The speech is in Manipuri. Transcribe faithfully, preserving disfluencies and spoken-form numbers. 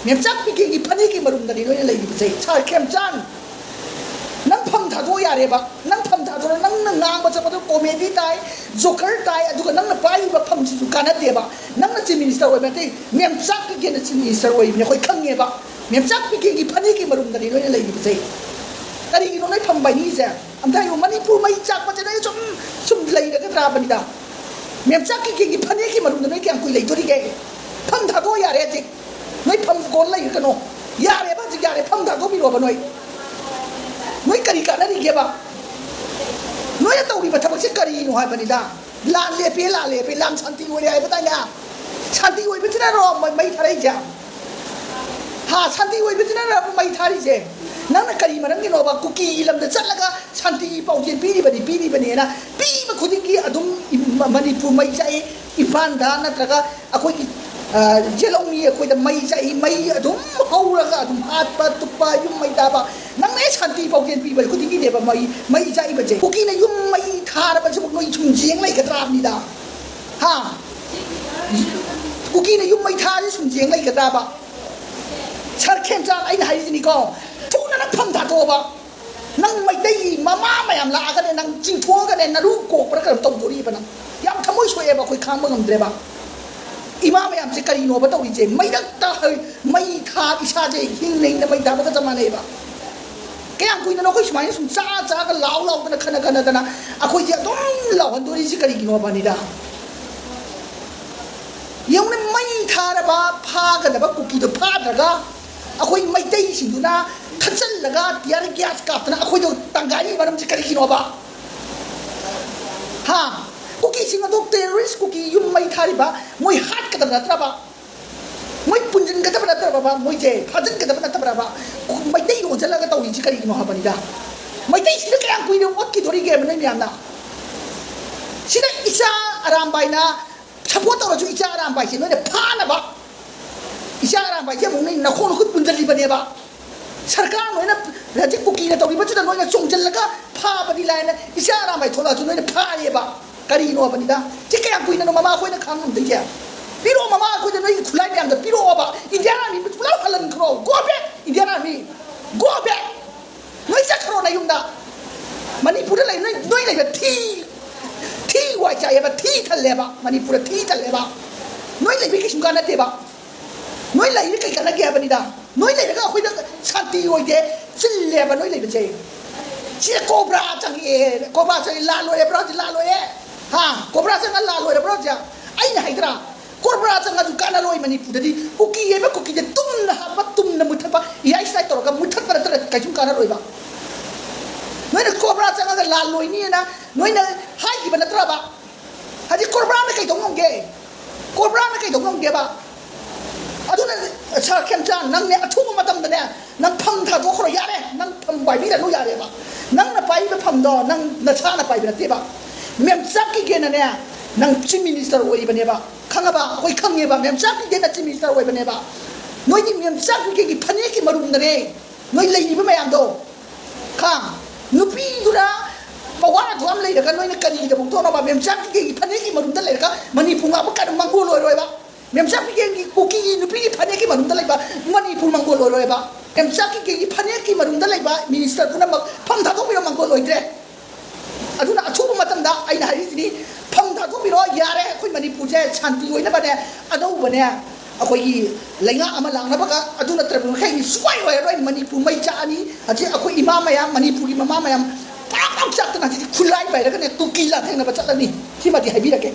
ꯃꯦꯝꯆꯥꯛ ꯄꯤꯀꯦꯟꯒꯤ ꯐꯅꯦꯛꯀꯤ ꯃꯔꯨꯝꯗꯅꯤ ꯅꯣꯏꯅ ꯂꯩꯔꯤꯕꯁꯦ꯫ ꯁꯥꯔ ꯈꯦꯝꯆꯥꯟ, ꯅꯪ ꯐꯝ ꯊꯥꯗꯣꯛꯑꯣ ꯌꯥꯔꯦꯕ꯫ ꯅꯪ ꯐꯝ ꯊꯥꯗꯣꯛꯑꯣ꯫ ꯅꯪꯅ ꯉꯥꯡꯕ ꯆꯠꯄꯗꯣ ꯀꯣꯃꯦꯗꯤ ꯇꯥꯏ, ꯖꯣꯀꯔ ꯇꯥꯏ, ꯑꯗꯨꯒ ꯅꯪꯅ ꯄꯥꯏꯔꯤꯕ ꯐꯝꯁꯤꯁꯨ ꯀꯥꯟꯅꯗꯦꯕ꯫ ꯅꯪꯅ ꯆꯤꯐ ꯃꯤꯅꯤꯁꯇꯔ ꯑꯣꯏꯕ ꯅꯠꯇꯦ, ꯃꯦꯝꯆꯥꯛ ꯄꯤꯀꯦꯟꯅ ꯆꯤꯐ ꯃꯤꯅꯤꯁꯇꯔ ꯑꯣꯏꯔꯤꯕꯅꯤ, ꯑꯩꯈꯣꯏ ꯈꯪꯉꯦꯕ꯫ ꯃꯦꯝꯆꯥꯛ ꯄꯤꯀꯦꯟꯒꯤ ꯐꯅꯦꯛꯀꯤ ꯃꯔꯨꯝꯗꯅꯤ ꯅꯣꯏꯅ ꯂꯩꯔꯤꯕꯁꯦ꯫ ꯀꯔꯤꯒꯤꯅꯣ ꯅꯣꯏ ꯐꯝ ꯄꯥꯏꯅꯤꯡꯉꯤꯁꯦ? ꯑꯝꯇ ꯍꯥꯏꯌꯨ, ꯃꯅꯤꯄꯨꯔ ꯃꯩ ꯆꯥꯛꯄꯁꯦ ꯅꯣꯏ ꯁꯨꯝ, ꯁꯨꯝ ꯂꯩꯔꯒꯗ꯭ꯔꯥꯕꯅꯤꯗ? ꯃꯦꯝꯆꯥꯛ ꯄꯤꯀꯦꯟꯒꯤ ꯐꯅꯦꯛꯀꯤ ꯃꯔꯨꯝꯗ ꯅꯣꯏ ꯀꯌꯥꯝ ꯀꯨꯏ ꯂꯩꯗꯣꯔꯤꯒꯦ? ꯐꯝ ꯊꯥꯗꯣꯛꯑꯣ ꯌꯥꯔꯦ ꯍꯧꯖꯤꯛ꯫ ꯅꯣꯏ ꯐꯝ ꯀꯣꯟ ꯂꯩꯔꯒꯅꯣ꯫ ꯌꯥꯔꯦꯕ ꯍꯧꯖꯤꯛ, ꯌꯥꯔꯦ꯫ ꯐꯝ ꯊꯥꯗꯣꯛꯄꯤꯔꯣꯕ ꯅꯣꯏ꯫ ꯅꯣꯏ ꯀꯔꯤ ꯀꯥꯟꯅꯔꯤꯒꯦꯕ? ꯅꯣꯏꯅ ꯇꯧꯔꯤꯕ ꯊꯕꯛꯁꯦ ꯀꯔꯤꯅꯣ ꯍꯥꯏꯕꯅꯤꯗ? ꯂꯥꯟ ꯂꯦꯞꯄꯦ, ꯂꯥꯟ ꯂꯦꯞꯄꯦ, ꯂꯥꯟ ꯁꯥꯟꯇꯤ ꯑꯣꯏꯔꯦ ꯍꯥꯏꯕ ꯇꯥꯏꯅꯦ꯫ ꯁꯥꯟꯇꯤ ꯑꯣꯏꯕꯁꯤꯅꯔꯣ ꯃ-, ꯃꯩ ꯊꯥꯔꯛꯏꯁꯦ? ꯍꯥ, ꯁꯥꯟꯇꯤ ꯑꯣꯏꯕꯁꯤꯅꯔꯣ ꯃꯩ ꯊꯥꯔꯤꯁꯦ? ꯅꯪꯅ ꯀꯔꯤ ꯃꯔꯝꯒꯤꯅꯣꯕ ꯀꯨꯀꯤꯒꯤ ꯂꯝꯗ ꯆꯠꯂꯒ ꯁꯥꯟꯇꯤ ꯄꯥꯎꯖꯦꯜ ꯄꯤꯔꯤꯕꯅꯤ, ꯄꯤꯔꯤꯕꯅꯦꯅ ꯄꯤꯕ ꯈꯨꯗꯤꯡꯒꯤ ꯑꯗꯨꯝ ꯏꯝ-, ꯃꯅꯤꯄꯨꯔ ꯃꯩ ꯆꯥꯛꯏ, ꯏꯝꯐꯥꯜꯗ ꯅꯠꯇ꯭ꯔꯒ ꯑꯩꯈꯣꯏꯒꯤ, ꯑ, ꯌꯦꯜꯍꯧꯃꯤ ꯑꯩꯈꯣꯏꯗ ꯃꯩ ꯆꯥꯛꯏ, ꯃꯩ ꯑꯗꯨꯝ ꯍꯧꯔꯒ ꯑꯗꯨꯝ ꯍꯥꯠꯄ, ꯇꯨꯞꯄ, ꯌꯨꯝ ꯃꯩ ꯊꯥꯕ꯫ ꯅꯪꯅ ꯍꯦꯛ ꯁꯥꯟꯇꯤ ꯄꯥꯎꯖꯦꯜ ꯄꯤꯕ ꯈꯨꯗꯤꯡꯒꯤꯅꯦꯕ ꯃꯩ, ꯃꯩ ꯆꯥꯛꯏꯕꯁꯦ꯫ ꯀꯨꯀꯤꯅ ꯌꯨꯝ ꯃꯩ ꯊꯥꯔꯕꯁꯤꯕꯨ ꯅꯣꯏ ꯁꯨꯝ ꯌꯦꯡ ꯂꯩꯒꯗ꯭ꯔꯥ ꯍꯥꯏꯕꯅꯤꯗ? ꯍꯥ? ꯀꯨꯀꯤꯅ ꯌꯨꯝ ꯃꯩ ꯊꯥꯔꯗꯤ ꯁꯨꯝ ꯌꯦꯡ ꯂꯩꯒꯗ꯭ꯔꯥꯕ? ꯁꯥꯔ ꯈꯦꯝꯆꯥꯟ, ꯑꯩꯅ ꯍꯥꯏꯔꯤꯁꯤꯅꯤꯀꯣ, ꯊꯨꯅ ꯅꯪ ꯐꯝ ꯊꯥꯗꯣꯛꯑꯣꯕ꯫ ꯅꯪ ꯃꯩꯇꯩ ꯃꯃꯥ ꯃꯌꯥꯝ ꯂꯥꯛꯑꯒꯅꯦ, ꯅꯪ ꯆꯤꯡꯊꯣꯛꯑꯒꯅꯦ, ꯅꯔꯨ ꯀꯣꯛꯄ꯭ꯔꯥ ꯀꯩꯅꯣꯝ ꯇꯧꯗꯣꯔꯤꯕ ꯅꯪ꯫ ꯌꯥꯝ ꯊꯃꯣꯏ ꯁꯣꯛꯑꯦꯕ, ꯑꯩꯈꯣꯏ ꯈꯥꯡꯕ ꯉꯝꯗ꯭ꯔꯦꯕ꯫ ꯏꯃꯥ ꯃꯌꯥꯝꯁꯦ ꯀꯔꯤꯅꯣꯕ ꯇꯧꯔꯤꯁꯦ? ꯃꯩꯔꯛꯇ ꯍꯩ-, ꯃꯩ ꯊꯥ, ꯏꯁꯥꯁꯦ ꯍꯤꯡꯅ ꯍꯤꯡꯅ ꯃꯩ ꯊꯥꯕꯒ ꯆꯞ ꯃꯥꯟꯅꯩꯕ꯫ ꯀꯌꯥꯝ ꯀꯨꯏꯅꯅꯣ ꯑꯩꯈꯣꯏ ꯁꯨꯃꯥꯏꯅ ꯁꯨꯝ ꯆꯥ ꯆꯥꯒ ꯂꯥꯎ ꯂꯥꯎꯗꯅ ꯈꯠꯅ ꯈꯠꯅꯗꯅ ꯑꯩꯈꯣꯏꯁꯦ ꯑꯗꯨꯝ ꯂꯥꯎꯍꯟꯗꯣꯔꯤꯁꯤ ꯀꯔꯤꯒꯤꯅꯣꯕꯅꯤꯗ? ꯌꯦꯡꯉꯨꯅꯦ, ꯃꯩ ꯊꯥꯔꯕ ꯐꯥꯒꯗꯕ ꯀꯨꯀꯤꯗꯣ ꯐꯥꯗ꯭ꯔꯒ ꯑꯩꯈꯣꯏ ꯃꯩꯇꯩꯁꯤꯡꯗꯨꯅ ꯊꯠꯆꯜꯂꯒ tear gas ꯀꯥꯞꯇꯅ ꯑꯩꯈꯣꯏꯗꯣ ꯇꯪꯒꯥꯏꯔꯤ ꯃꯔꯝꯁꯦ ꯀꯔꯤꯒꯤꯅꯣꯕ? ꯍꯥ? ꯀꯨꯀꯤꯁꯤꯡ ꯑꯗꯣ terrorist ꯀꯨꯀꯤ ꯌꯨꯝ ꯃꯩ ꯊꯥꯔꯤꯕ ꯃꯣꯏ ꯍꯥꯠꯀꯗꯕ ꯅꯠꯇ꯭ꯔꯕ? ꯃꯣꯏ ꯄꯨꯟꯁꯤꯟꯒꯗꯕ ꯅꯠꯇ꯭ꯔꯕ? ꯃꯣꯏꯁꯦ ꯐꯥꯖꯤꯟꯒꯗꯕ ꯅꯠꯇꯕ꯭ꯔꯕ? ꯃꯩꯇꯩ ꯑꯣꯟꯁꯤꯜꯂꯒ ꯇꯧꯔꯤꯁꯤ ꯀꯔꯤꯒꯤꯅꯣ ꯍꯥꯏꯕꯅꯤꯗ꯫ ꯃꯩꯇꯩꯁꯤꯗ ꯀꯌꯥꯝ ꯀꯨꯏꯅ ꯑꯣꯠꯈꯤꯗꯣꯔꯤꯒꯦꯕ ꯅꯣꯏ ꯃꯌꯥꯝꯅ? ꯁꯤꯗ ꯏꯆꯥ ꯑꯔꯥꯝꯕꯥꯏꯅ support ꯇꯧꯔꯁꯨ ꯏꯆꯥ ꯑꯔꯥꯝꯕꯥꯏꯁꯦ ꯅꯣꯏꯅ ꯐꯥꯅꯕ, ꯏꯆꯥ ꯑꯔꯥꯝꯕꯥꯏꯁꯦ ꯑꯃꯨꯛ ꯅꯣꯏ ꯅꯈꯣꯡ ꯅꯈꯨꯠ ꯄꯨꯟꯁꯤꯜꯂꯤꯕꯅꯦꯕ꯫ ꯁꯔꯀꯥꯔ ꯅꯣꯏꯅ ꯍꯧꯖꯤꯛ ꯀꯨꯀꯤꯅ ꯇꯧꯔꯤꯕꯁꯤꯗ ꯅꯣꯏꯅ ꯆꯣꯡꯁꯤꯜꯂꯒ ꯐꯥꯕꯗꯤ ꯂꯥꯏꯅ ꯏꯆꯥ ꯑꯔꯥꯝꯕꯥꯏ ꯊꯣꯛꯂꯛꯑꯁꯨ ꯅꯣꯏꯅ ꯐꯥꯔꯦꯕ꯫ ꯀꯔꯤꯅꯣꯕꯅꯤꯗ? ꯁꯤ ꯀꯌꯥꯝ ꯀꯨꯏꯅꯅꯣ ꯃꯃꯥ ꯑꯩꯈꯣꯏꯅ ꯈꯥꯡ ꯉꯝꯗꯣꯏꯁꯦ? ꯄꯤꯔꯛꯑꯣ ꯃꯃꯥ, ꯑꯩꯈꯣꯏꯗ ꯅꯣꯏꯒꯤ ꯈꯨꯠꯂꯥꯏ ꯃꯌꯥꯝꯗꯣ ꯄꯤꯔꯛꯑꯣꯕ꯫ Indian Army ꯄꯨꯂꯞ ꯂꯦꯕ, ꯃꯅꯤꯄꯨꯔꯗ ꯊꯤ ꯇꯜꯂꯦꯕ꯫ ꯅꯣꯏ ꯂꯩꯕꯩ ꯀꯩꯁꯨꯝ ꯀꯥꯟꯅꯗꯦꯕ꯫ ꯅꯣꯏ ꯂꯩꯔꯤ ꯀꯩ ꯀꯥꯟꯅꯒꯦ ꯍꯥꯏꯕꯅꯤꯗ꯫ ꯅꯣꯏ ꯂꯩꯔꯒ ꯑꯩꯈꯣꯏꯗ ꯁꯥꯟꯇꯤ ꯑꯣꯏꯗꯦ, ꯆꯤꯜꯂꯦꯕ ꯅꯣꯏ ꯂꯩꯕꯁꯦ꯫ ꯁꯤꯗ ꯀꯣꯕ꯭ꯔꯥ ꯆꯪꯉꯛꯑꯦ, ꯀꯣꯕ꯭ꯔꯥ ꯆꯪꯉꯛꯑꯦ, ꯂꯥꯟ ꯂꯣꯏꯔꯕ꯭ꯔꯣ ꯍꯧꯖꯤꯛ? ꯂꯥꯟ ꯂꯣꯏꯔꯦ꯫ ꯍꯥ? ꯀꯣꯕ꯭ꯔꯥ ꯆꯪꯉ ꯂꯥꯟ ꯂꯣꯏꯔꯕ꯭ꯔꯣ ꯍꯧꯖꯤꯛ? ꯑꯩꯅ ꯍꯥꯏꯗ꯭ꯔꯥ? ꯀꯣꯕ꯭ꯔꯥ ꯆꯪꯉꯁꯨ ꯀꯥꯟꯅꯔꯣꯏ ꯃꯅꯤꯄꯨꯔꯗꯗꯤ꯫ ꯀꯨꯀꯤ ꯍꯥꯏꯕ ꯀꯨꯀꯤꯁꯦ ꯇꯨꯝꯅ ꯍꯥꯠꯄ, ꯇꯨꯝꯅ ꯃꯨꯊꯠꯄ, ꯏꯌꯥꯏ ꯁꯥꯏ ꯇꯧꯔꯒ ꯃꯨꯊꯠꯄ ꯅꯠꯇꯅ ꯀꯩꯁꯨꯝ ꯀꯥꯟꯅꯔꯣꯏꯕ꯫ ꯅꯣꯏꯅ ꯀꯣꯕ꯭ꯔꯥ ꯆꯪꯉꯒ ꯂꯥꯟ ꯂꯣꯏꯅꯤꯅ ꯅꯣꯏꯅ ꯍꯥꯏꯈꯤꯕ ꯅꯠꯇ꯭ꯔꯕ? ꯍꯧꯖꯤꯛ ꯀꯣꯕ꯭ꯔꯥꯅ ꯀꯩꯗꯧ ꯉꯝꯒꯦ? ꯀꯣꯕ꯭ꯔꯥꯅ ꯀꯩꯗꯧ ꯉꯝꯒꯦꯕ? ꯑꯗꯨꯅ ꯁꯥꯔ ꯈꯦꯝꯆꯥꯟ, ꯅꯪꯅꯦ ꯑꯊꯨꯕ ꯃꯇꯝꯗꯅꯦ ꯅꯪ ꯐꯝ ꯊꯥꯗꯣꯛꯈ꯭ꯔꯣ, ꯌꯥꯔꯦ, ꯅꯪ ꯐꯝ ꯄꯥꯏꯕꯤꯔꯅꯨ, ꯌꯥꯔꯦꯕ꯫ ꯅꯪꯅ ꯄꯥꯏꯔꯤꯕ ꯐꯝꯗꯣ ꯅꯪ ꯅꯁꯥꯅ ꯄꯥꯏꯕ ꯅꯠꯇꯦꯕ꯫ ꯃꯦꯝꯆꯥꯛ ꯀꯤꯒꯦꯟꯅꯅꯦ ꯅꯪ ꯆꯤꯐ ꯃꯤꯅꯤꯁꯇꯔ ꯑꯣꯏꯔꯤꯕꯅꯦꯕ, ꯈꯪꯉꯕ? ꯑꯩꯈꯣꯏ ꯈꯪꯉꯦꯕ, ꯃꯦꯝꯆꯥꯛ ꯀꯤꯒꯦꯟꯅ ꯆꯤꯐ ꯃꯤꯅꯤꯁꯇꯔ ꯑꯣꯏꯕꯅꯦꯕ꯫ ꯅꯣꯏꯒꯤ ꯃꯦꯝꯆꯥꯛ ꯀꯤꯒꯦꯟꯒꯤ ꯐꯅꯦꯛꯀꯤ ꯃꯔꯨꯝꯗꯅꯦ ꯅꯣꯏ ꯂꯩꯔꯤꯕ ꯃꯌꯥꯝꯗꯣ꯫ ꯈꯥ, ꯅꯨꯄꯤꯗꯨꯅ ꯄꯋꯥ ꯑꯗꯨ ꯌꯥꯝ ꯂꯩꯔꯒ ꯅꯣꯏꯅ ꯀꯔꯤꯒꯤꯗꯃꯛ ꯇꯧꯅꯕ? ꯃꯦꯝꯆꯥꯛ ꯀꯤꯒꯦꯟꯒꯤ ꯐꯅꯦꯛꯀꯤ ꯃꯔꯨꯝꯗ ꯂꯩꯔꯒ ꯃꯅꯤꯄꯨꯔ ꯉꯥꯛꯄ ꯀꯥꯏꯅ ꯃꯪꯒꯣꯜ ꯑꯣꯏꯔꯣꯏꯕ꯫ ꯃꯦꯝꯆꯥꯛ ꯀꯤꯒꯦꯟꯒꯤ ꯀꯨꯀꯤꯒꯤ ꯅꯨꯄꯤꯒꯤ ꯐꯅꯦꯛꯀꯤ ꯃꯔꯨꯝꯗ ꯂꯩꯕ ꯃꯅꯤꯄꯨꯔ ꯃꯪꯒꯣꯜ ꯑꯣꯏꯔꯣꯏꯕ꯫ ꯃꯦꯝꯆꯥꯛ ꯀꯤꯒꯦꯟꯒꯤ ꯐꯅꯦꯛꯀꯤ ꯃꯔꯨꯝꯗ ꯂꯩꯕ ꯃꯤꯅꯤꯁꯇꯔ ꯄꯨꯝꯅꯃꯛ ꯐꯝ ꯊꯥꯗꯣꯛꯄꯤꯔꯣ, ꯃꯪꯒꯣꯜ ꯑꯣꯏꯗ꯭ꯔꯦ꯫ ꯑꯗꯨꯅ ꯑꯊꯨꯕ ꯃꯇꯝꯗ ꯑꯩꯅ ꯍꯥꯏꯔꯤꯁꯤꯗꯤ ꯐꯝ ꯊꯥꯗꯣꯛꯄꯤꯔꯣ, ꯌꯥꯔꯦ꯫ ꯑꯩꯈꯣꯏ ꯃꯅꯤꯄꯨꯔꯁꯦ ꯁꯥꯟꯇꯤ ꯑꯣꯏꯅꯕꯅꯦ, ꯑꯅꯧꯕꯅꯦ, ꯑꯩꯈꯣꯏꯒꯤ ꯂꯩꯉꯥꯛ ꯑꯃ ꯂꯥꯛꯅꯕꯒ꯫ ꯑꯗꯨ ꯅꯠꯇ꯭ꯔꯕ ꯃꯈꯩꯗꯤ ꯁꯨꯡꯑꯣꯏ ꯑꯣꯏꯔꯔꯣꯏ꯫ ꯃꯅꯤꯄꯨꯔ ꯃꯩ ꯆꯥꯛꯑꯅꯤ꯫ ꯍꯧꯖꯤꯛ ꯑꯩꯈꯣꯏ ꯏꯃꯥ ꯃꯌꯥꯝ, ꯃꯅꯤꯄꯨꯔꯒꯤ ꯃꯃꯥ ꯃꯌꯥꯝ ꯄ꯭ꯔꯥꯛ ꯄ꯭ꯔꯥꯛ ꯆꯥꯛꯇꯅ ꯍꯧꯖꯤꯛꯇꯤ ꯈꯨꯠꯂꯥꯏ ꯄꯥꯏꯔꯒꯅꯦ ꯀꯨꯀꯤ ꯂꯥꯟꯊꯦꯡꯅꯕ ꯆꯠꯂꯅꯤ꯫ ꯁꯤꯃꯗꯤ ꯍꯥꯏꯕꯤꯔꯛꯀꯦ꯫